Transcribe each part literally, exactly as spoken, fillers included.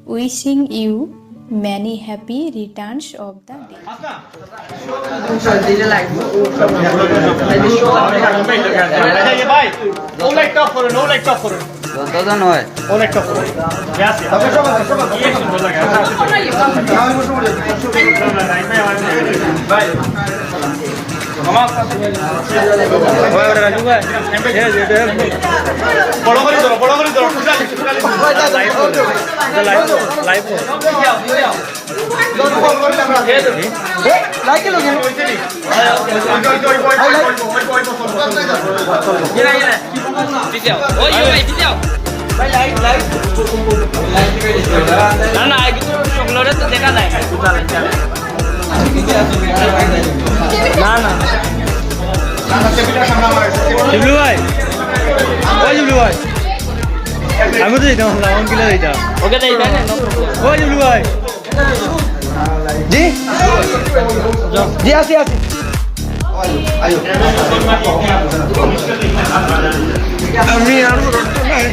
Wishing you many happy returns of the day. বড় করে ধরো, বড় করে ধরো। Live, live. না, না, এগুলো চকলেটে তো দেখা যায়। না, না। জুবলু ভাই, ওই জুবলু ভাই, আমি তো যাইতাম, আমার কিলা যাইতাম। ওকে তো এইটা না, ওই জুবলু ভাই। জি? জি, আছি, আছি। আমি আর রক্ত নাই।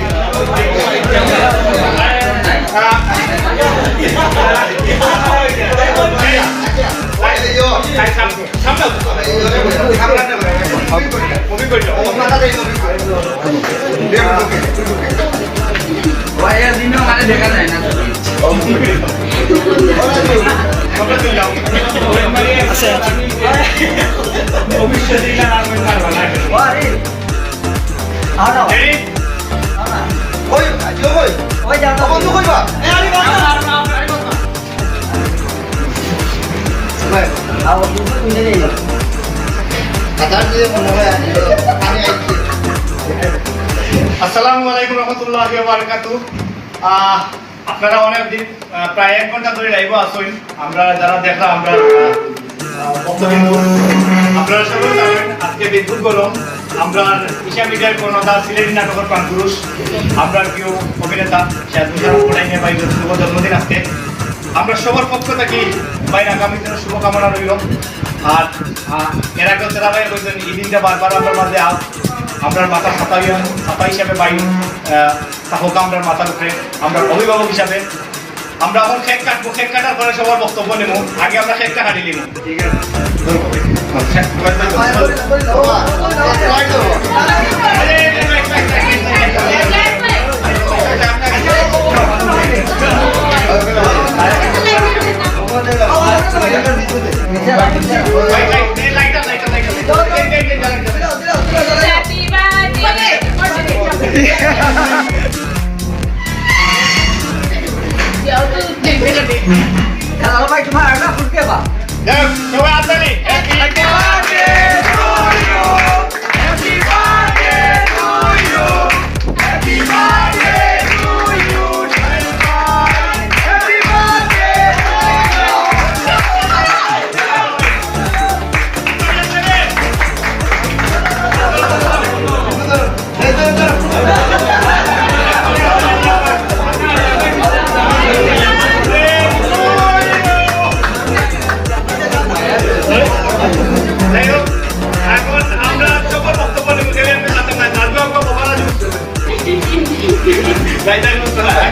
আসসালামু আলাইকুম রহমতুল্লাহি ওয়া বারাকাতুহু। আহ, আপনারা অনেক দিন, আহ, প্রায় এক ঘন্টা ধরি লাইভে আছইন। আমরা যারা দেখরা, আমরা, আহ, আহ, ভক্তবৃন্দ, আপনারা সবাই জানেন, আজকে বিদ্যুৎ গরম। আমরা ঈশা মিডিয়ার কর্ণধার সিলেটি নাটকের প্রাণপুরুষ, আমরা প্রিয় অভিনেতা শাহজাহান কোটাইনে ভাই শুভ জন্মদিন আজকে। আমরা সবার পক্ষ থাকি ভাইর আগামী দিনের শুভকামনা রইল। আর, আহ, এর আগেও তারা ভাই বলছেন, এই দিনটা বারবার আমরা মাঝে আস, আমরা মাথার ছাতা হইয়া, ছাতা হিসাবে ভাই, আহ, থাকুক আমরার মাথার উপরে, আমরা অভিভাবক হিসাবে। আমরা এখন কেক কাটবো, কেক কাটার পরে সবার বক্তব্য নেবো। আগে আমরা কেকটা কাটি নিব। ঠিক আছে। Happy birthday. যাও, ভাই, তোমার একটা ফুল কে বা? যাও, সবাই হাত তালি। Happy birthday to you. Happy birthday to you. Happy birthday to you. Happy birthday to you. যাই হোক, এখন আমরা সবার বক্তব্য নিব, গেলে আমি মাথা নাই, তারপর আমরা বলা যাবে। যাই, যাই, যাই।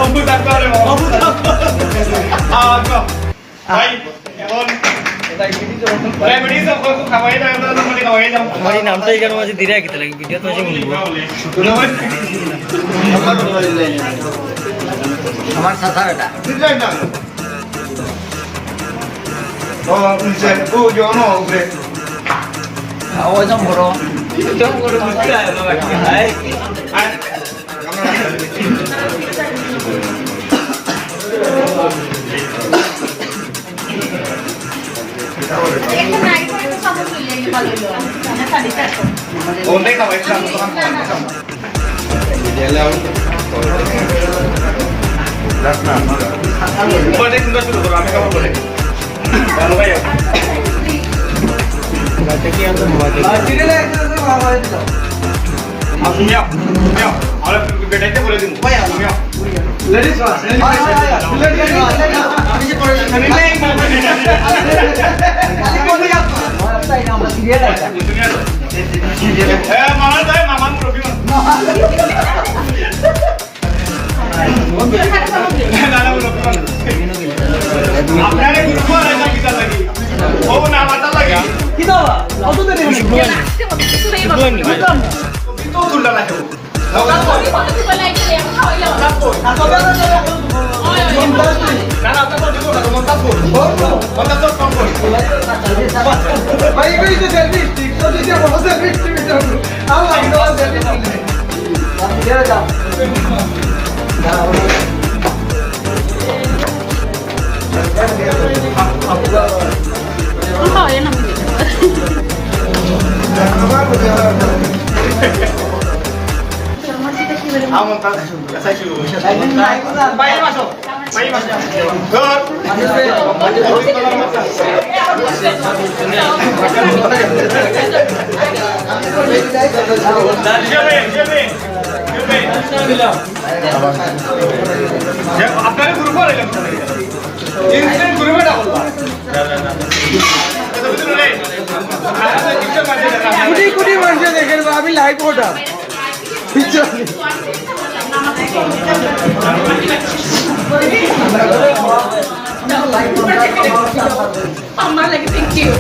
অদ্ভুত ব্যাপার, অদ্ভুত ব্যাপার। আহ, ভাই, এখন ডায়াবেটিস অখন খাওয়াই না, আমরা তো মানে খাওয়াই না। আমার এই নামটা এখানে মাঝে দিলে কিতা লাগে, ভিডিও তো আছে বলবো। আমার চাচা বেটা। ও, উঠছে, ও, জন, উপরে। ওই জম বড়। জম বড়, বুঝতে হয়, বাবা। Ladies first, ladies first. এ, মামা, তাই মামা, মুরব্বি মানুষ। আপনারে গ্রুপ আর এটা কিতা লাগি? ও না, মাথা লাগি। কিতা বা? কত দেরি হইল? বুঝলাম না। তো তুললা না কেউ? না, না, আপনার তো দিব না, তো মন্তাজ বল। মন্তাজ বল, কম বল। ভাই, এই যে সেলফি স্টিক, তো দিতে বলো সেলফি স্টিক। আল্লাহ, আমি তো সেলফি স্টিক। আপনারা গ্রুপ আর ইনস্ট্যান্ট গ্রুপে ডাবল। কোটি কোটি মানুষ দেখেন, আমি লাইভ ওটা। আমার লাগে, thank you।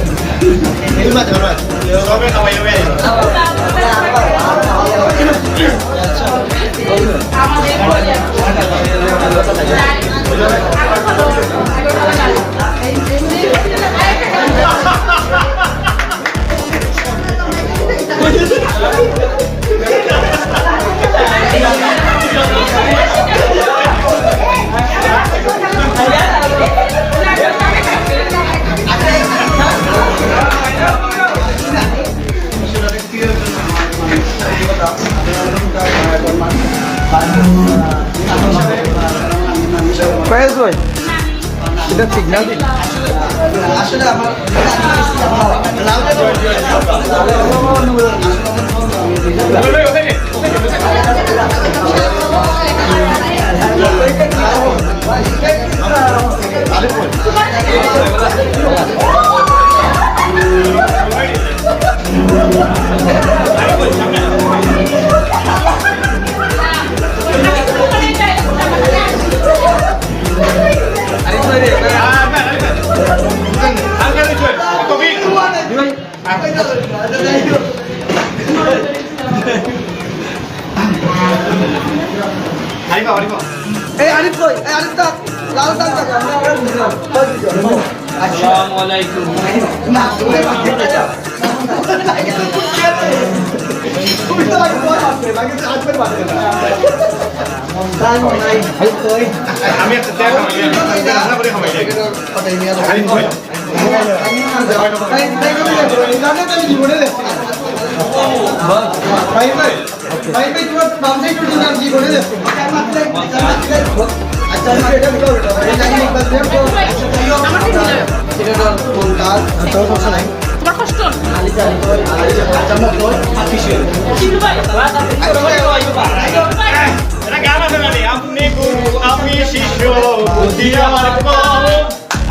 ফয়েজ ভাই, এটা সিগন্যাল দিন। আরিফ, আরিফ। এই আরিফ কই? এই আরিফ দা, লাল দা, আমরা, আমরা বুঝলাম। আসসালামু আলাইকুম। না, তুমি বাকি থাকো। তুমি তো লাগে তোমার হাতে, লাগে হাত করে বাকি থাকো। তাই নাই, ভাই কই? আমি একটা চা খাওয়াই, আমি রান্না করে খাওয়াই। আরিফ কই? ভাই ভাই, ভাই ভাই, তোমার বাম সাইড একটু নাম কি বলে দেন? আচ্ছা, আচ্ছা, এটা বলো, এটা বলো। এটা কি একবার দেখো। এটা কোন কাজ? তোমার কষ্ট? আচ্ছা, মত, আর কিছু। চিন্টু ভাই। এটা গান আছে না রে? আপনি গুরু, আমি শিষ্য, বুদ্ধি আমার কম।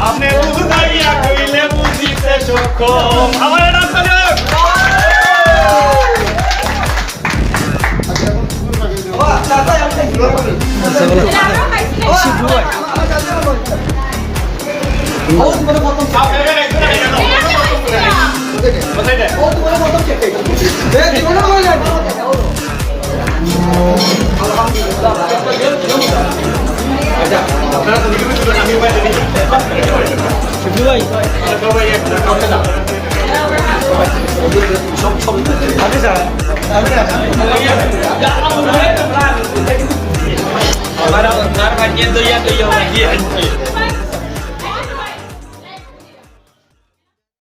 আপনি বুঝাইয়া কইলে বুঝিতে সক্ষম। আমার এটা আপনাদের।